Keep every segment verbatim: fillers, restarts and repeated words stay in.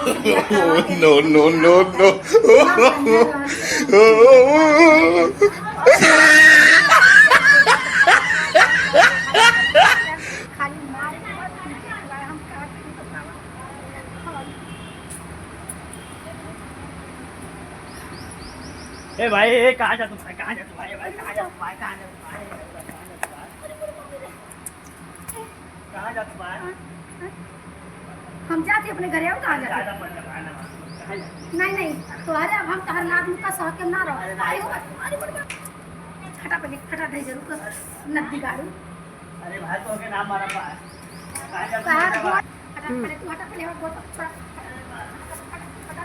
Oh, no, no, no, no। ए भाई, ए, कहाँ जा तू भाई, कहाँ जा तू भाई, भाई, कहाँ जा तू भाई, कहाँ जा तू भाई, कहाँ जा तू भाई? कहाँ जात बा? हम जाते अपने घरे, और कहाँ जाते? नहीं, नहीं, तोहरे अब हम तहर लात मुक्का सह के ना रहो। अरे भाई। अरे, अरे, अरे, अरे, हटा पहले, हटा, नहीं जरूर कर, नदी गाड़ू। अरे भाई, तो के नाम मारा बा। कहाँ जात बा? हटा पहले, तू हटा पहले, हटा, हटा, हटा, हटा।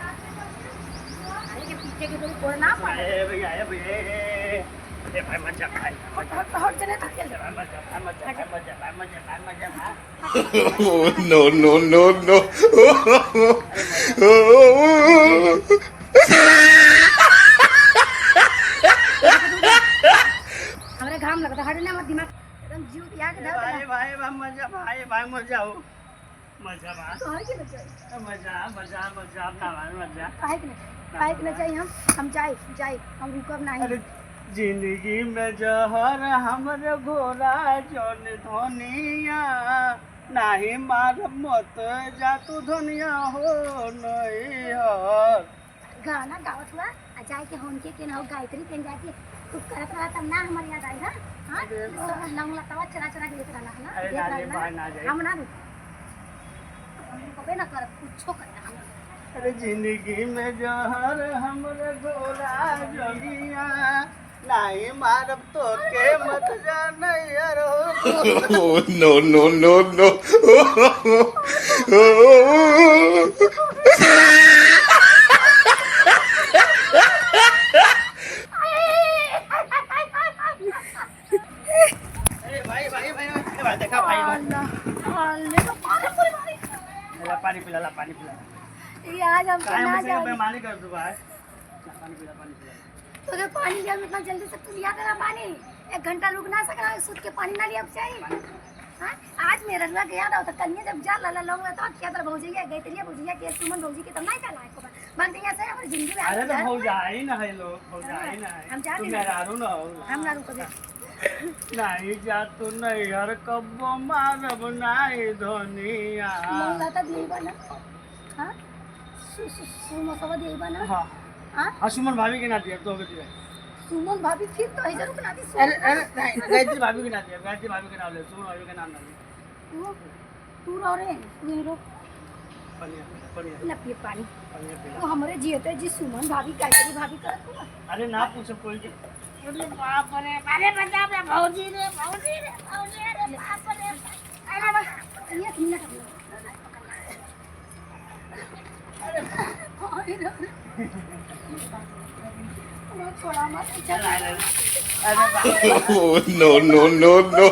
अरे, ये पीछे के कोई कोई ना पड़े। ए भैया, ए भैया, ए, ए, ए भाई, मत जा भाई। हट, हट, हट, जने तक के। भाई, मत जा, भाई, मत जा, भाई, मत जा, भाई, मत जा, भाई, मत जा, भाई। Oh, no, no, no, no। हमरे घाम लगता, हट ना, मत दिमाग एकदम जीव पिया के ए धर भाई, देला। भाई, भाई, मत जा भाई, भाई, मत जाओ। मजा बा। तोहर के ना चाहिए। मजा, मजा, मजा, ना भाई, मजा। काहे के ना चाहिए? ना काहे के ना भाई। चाहिए? हम, हम जाए, जाए, हम रुकब नहीं। अरे, जिंदगी में जहर हमरे घोरा जौन धनिया, नाही मार मत जा तू धनिया हो नैहर। गाना गावत हुआ, आ जाए के होन के, के ना हो गायत्री के जाए के, तू करत रहा तब ना हमारे याद आई, हाँ? हाँ? अरे तो लौंग लतावा चला चला के लेत रहला, है ना? अरे देत ना रे रहला। भाई, ना जाए। हम ना रुक। हम रुकबे ना करब, कुछो कर। अरे जिंदगी में जहर हमरे घोरा जनिया, नाही मारब तो के मत जाने यारो। Oh, no, no, no, no। अरे भाई, भाई, भाई, भाई, भाई, देखा भाई, भाई। अल्लाह, अल्लाह, तो पानी पूरी मारी। ला, पानी पिला, ला, पानी पिला। ये आज हमको काहे ना मुझे जाने। बेईमानी कर तू भाई? ला, पानी पिला, पानी पिला। तो ये पानी लिया, इतना जल्दी से तू लिया तेरा पानी। एक घंटा रुक ना सका, सूत के पानी ना लिया चाहिए। हाँ? आज मेरा रुआ गया ना, तो कल ये जब जा लाला लौंग रहता, क्या तेरा भौजैया गई, तेरी भौजैया के सुमन भौजी के तब नहीं कहला है को बात। भाग जइया से, हमारी जिंदगी में अरे तो आगे भौजाई ना है लोग, भौजाई ना है। हम जा तू रहे हैं। मेहरारू ना हो। हम ना रुको दे। नहीं जा तू नैहर कब्बो मारब नाई धनिया। मौला तो दिए बा ना। हाँ? सु-, सु-, सुमसवा दिए बा ना। हाँ। हाँ? हाँ, सुमन भाभी के ना दिया, तो हो गया। सुमन भाभी फिर तो ऐसे रुक ना दी, सुमन अरे, अरे, भाभी। नहीं, गायत्री भाभी के ना दिया, गायत्री भाभी के नाम ले, सुमन भाभी के नाम ना ले। वो तू रो रे, तू यहीं रो। पनिया, पनिया। ना पिए पानी। पनिया पिला। वो हमरे जियते जी सुमन भाभी, गायत्री भाभी करत हुआ। अरे ना पूछो कोई के। अरे बाप रे, अरे बचा बे भौजी रे, भौजी रे, भौजी रे, बाप रे। अरे बा-, एक मिनट। Oh, no, no, no, no।